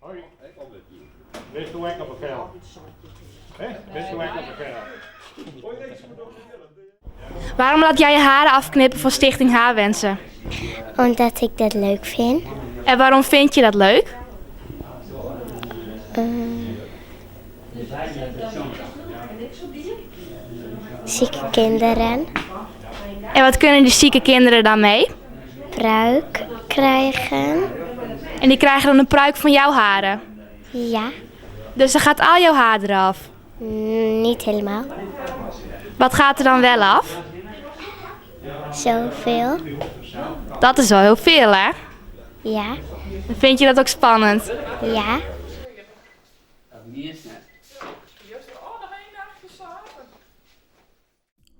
Hoi. Bist do ek op 'e fel? Hè? Bist do ek op 'e fel? Waarom laat jij je haren afknippen voor Stichting Haarwensen? Omdat ik dat leuk vind. En waarom vind je dat leuk? Zieke kinderen. En wat kunnen die zieke kinderen dan mee? Pruik krijgen. En die krijgen dan een pruik van jouw haren? Ja. Dus dan gaat al jouw haar eraf? Niet helemaal. Wat gaat er dan wel af? Zoveel. Dat is wel heel veel, hè? Ja. Vind je dat ook spannend? Ja.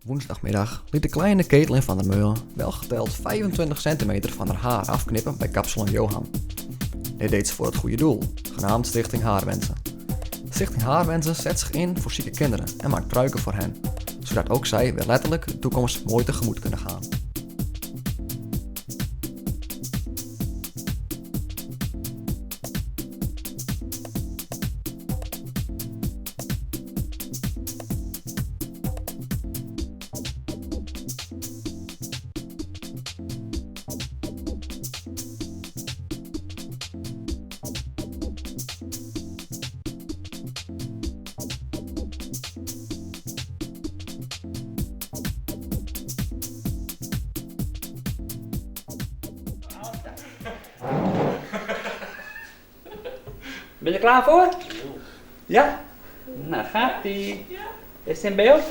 Woensdagmiddag liet de kleine Caitlin van der Meulen welgeteld 25 centimeter van haar haar afknippen bij kapsalon Johan. Dit deed ze voor het goede doel, genaamd Stichting Haarwensen. Stichting Haarwensen zet zich in voor zieke kinderen en maakt pruiken voor hen, zodat ook zij weer letterlijk de toekomst mooi tegemoet kunnen gaan. Ben je er klaar voor? Ja? Nou, gaat ie. Is het in beeld?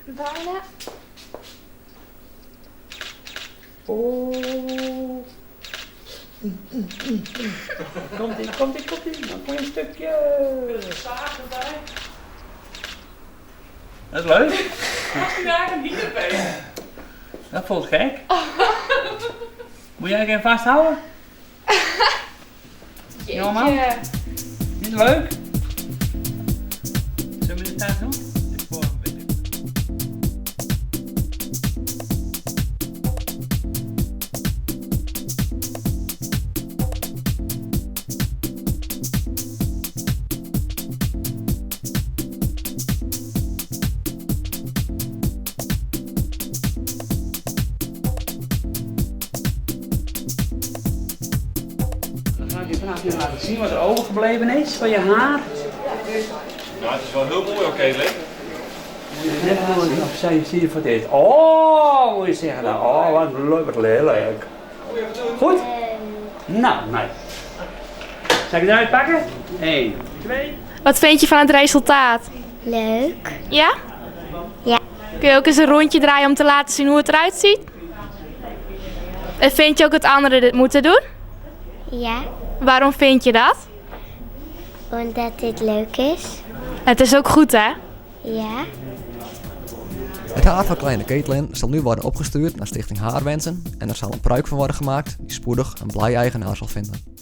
Bijna. Oh. Komt ie, komt ie, komt ie. Nog een stukje. Zaag erbij. Dat is leuk. Was die eigenlijk niet erbij? Dat voelt gek. Moet jij even vasthouden? Jongeman? Niet leuk? Zullen we dit thuis doen? Dit voor een beetje. Dan ga ik je vanavond even laten zien wat er overgebleven is van je haar. Nou, het is wel heel mooi ook, Caitlin. Net opzij zie je voor het eerst. Oh, moet je zeggen dan. Oh, wat leuk, wat lelijk. Goed? Nou, nee. Zal ik het eruit pakken? 1, 2. Wat vind je van het resultaat? Leuk. Ja? Ja. Kun je ook eens een rondje draaien om te laten zien hoe het eruit ziet? En vind je ook dat anderen dit moeten doen? Ja. Waarom vind je dat? Omdat dit leuk is. Het is ook goed, hè? Ja. Het haar van kleine Caitlin zal nu worden opgestuurd naar Stichting Haarwensen en er zal een pruik van worden gemaakt die spoedig een blij eigenaar zal vinden.